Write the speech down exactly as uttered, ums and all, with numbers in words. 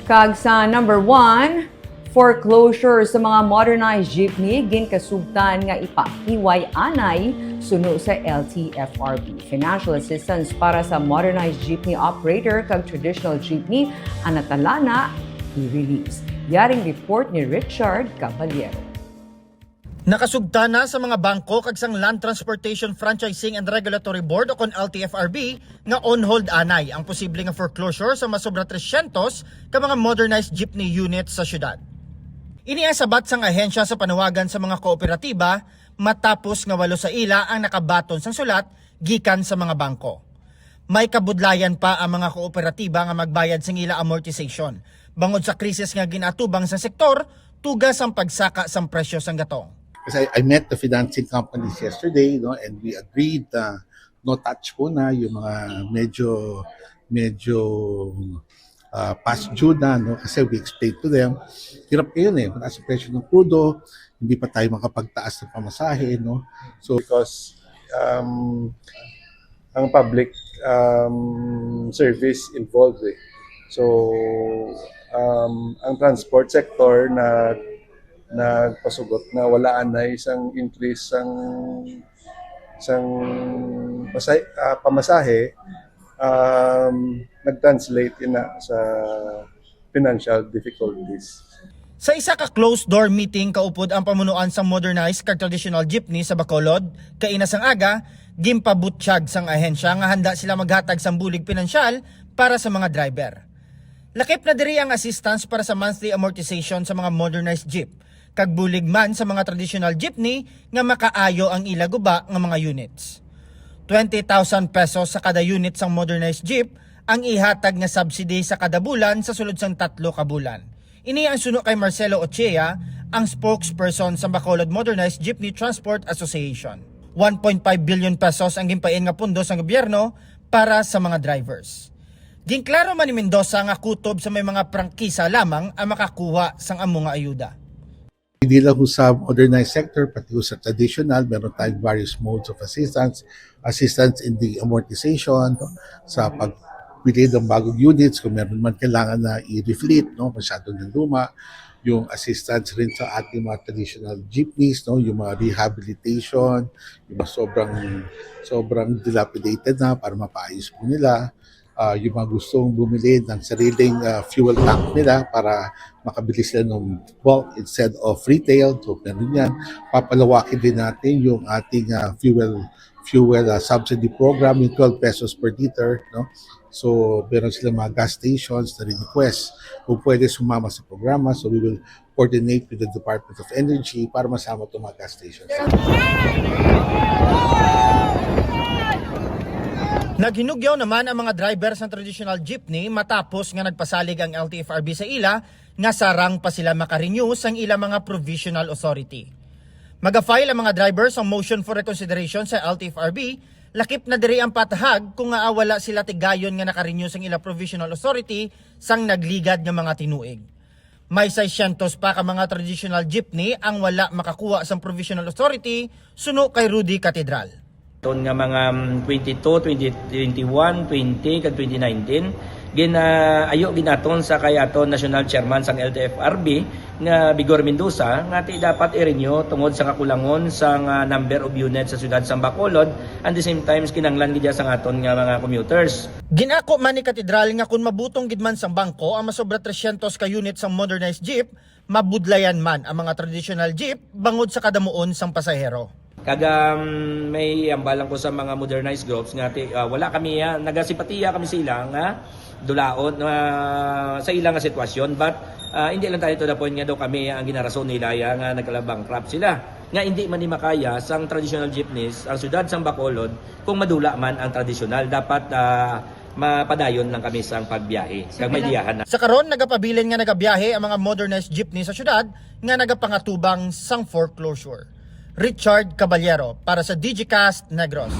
Kag sa number one, foreclosure sa mga modernized jeepney ginkasugtan nga ipahiway anay suno sa L T F R B. Financial assistance para sa modernized jeepney operator kag traditional jeepney ang natalana i-release. Yaring report ni Richard Caballero. Nakasugtan na sa mga bangko kag sang Land Transportation Franchising and Regulatory Board o kon L T F R B nga on hold anay ang posible nga foreclosure sa masobra trescientos ka mga modernized jeepney units sa syudad. Ini ang sabat sang ahensya sa panawagan sa mga kooperatiba matapos nga walo sa ila ang nakabaton sang sulat gikan sa mga bangko. May kabudlayan pa ang mga kooperatiba nga magbayad sang ila amortization bangod sa krisis nga ginaatubang sa sektor, tuga sang pagsaka sang presyo sang gatong. Kasi I, I met the financing companies yesterday, no, and we agreed na no touch muna yung mga medyo medyo uh, past due na, no, kasi we explained to them, hirap ngayon eh, mataas ang presyo ng krudo, hindi pa tayo makapagtaas ng pamasahe, no. So because um, ang public um, service involved eh. So um, ang transport sector na nagpasugot na wala anay isang increase sang sang pasay, uh, pamasahe um, nag-translate ina sa financial difficulties. Sa isa ka closed-door meeting kaupod ang pamunuan sang modernized kag traditional jeepney sa Bacolod, kaina sang aga, ginpabutyag sang ahensya nga handa sila maghatag sang bulig pinansyal para sa mga driver. Lakip na diri ang assistance para sa monthly amortization sa mga modernized jeep, kag bulig man sa mga traditional jeepney nga makaayo ang ila guba nga mga units. Twenty thousand pesos sa kada unit sang modernized jeep ang ihatag nga subsidy sa kada bulan sa sulod sang tatlo ka bulan. Ini ang suno kay Marcelo Ochea, ang spokesperson sa Bacolod Modernized Jeepney Transport Association. One point five billion pesos ang ginpain nga pondo sang gobyerno para sa mga drivers. Ginklaro man ni Mendoza nga kutob sa may mga prangkisa lamang ang makakuha sang amo nga ayuda. Hindi lang sa modernized sector, pati sa traditional, meron tayong various modes of assistance, assistance in the amortization, sa pagpili ng bagong units kung meron man kailangan na i-refleet, no, masyado ng luma, yung assistance rin sa ating mga traditional jeepneys, no, yung mga rehabilitation, yung mga sobrang sobrang dilapidated na para mapaayos po nila. Uh, yung mga gustong bumili ng sariling uh, fuel tank nila para makabili sila ng bulk instead of retail. So, meron yan. Papalawakin din natin yung ating uh, fuel fuel uh, subsidy program, yung twelve pesos per liter, no? So, meron silang mga gas stations na request kung pwede sumama sa programa. So, we will coordinate with the Department of Energy para masama itong mga gas stations. Naghinugyaw naman ang mga driver sang traditional jeepney matapos nga nagpasalig ang L T F R B sa ila nga sarang pa sila makarenew sang ila mga provisional authority. Maga-file ang mga driver sang motion for reconsideration sa L T F R B, lakip na diri ang patahag kung nga wala sila tigayon nga nakarenew sang ila provisional authority sang nagligad nga mga tinuig. May seiscientos pa ka mga traditional jeepney ang wala makakuha sang provisional authority suno kay Rudy Catedral. Ton nga mga mm, twenty-two, twenty, twenty-one, twenty, kag twenty nineteen, gin, ah, ayo ginaton sa kay aton national chairman sang L T F R B nga Vigor Mendoza nga ti dapat i-renew tungod sa kakulangon sang ah, number of units sa siyudad sang Bacolod, and the same times kinahanglan gid sang aton nga mga commuters. Ginako man ni Katedral nga kun mabutong gid man sang bangko ang masobra trescientos ka unit sang modernized jeep, mabudlayan man ang mga traditional jeep bangod sa kadamuon sang pasahero. Kag um, may ambal lang ko sa mga modernized groups nga ti, ah, wala kami, ah, nagasimpatiya kami sa ila nga dulaon ah, sa ila nga sitwasyon, but ah, hindi lang tayo to the point nga daw kami ang ginarason nila ya, nga nagka-bankrupt sila. Nga hindi man ni makaya sang traditional jeepneys ang siyudad sang Bacolod kung madula man ang tradisyonal. Dapat ah, mapadayon lang kami sang pagbiyahe. Kag may diyahan na. Sa karon, nagapabilin nga nagabiyahe ang mga modernized jeepney sa syudad nga nagapangatubang sang foreclosure. Richard Caballero para sa Digicast Negros.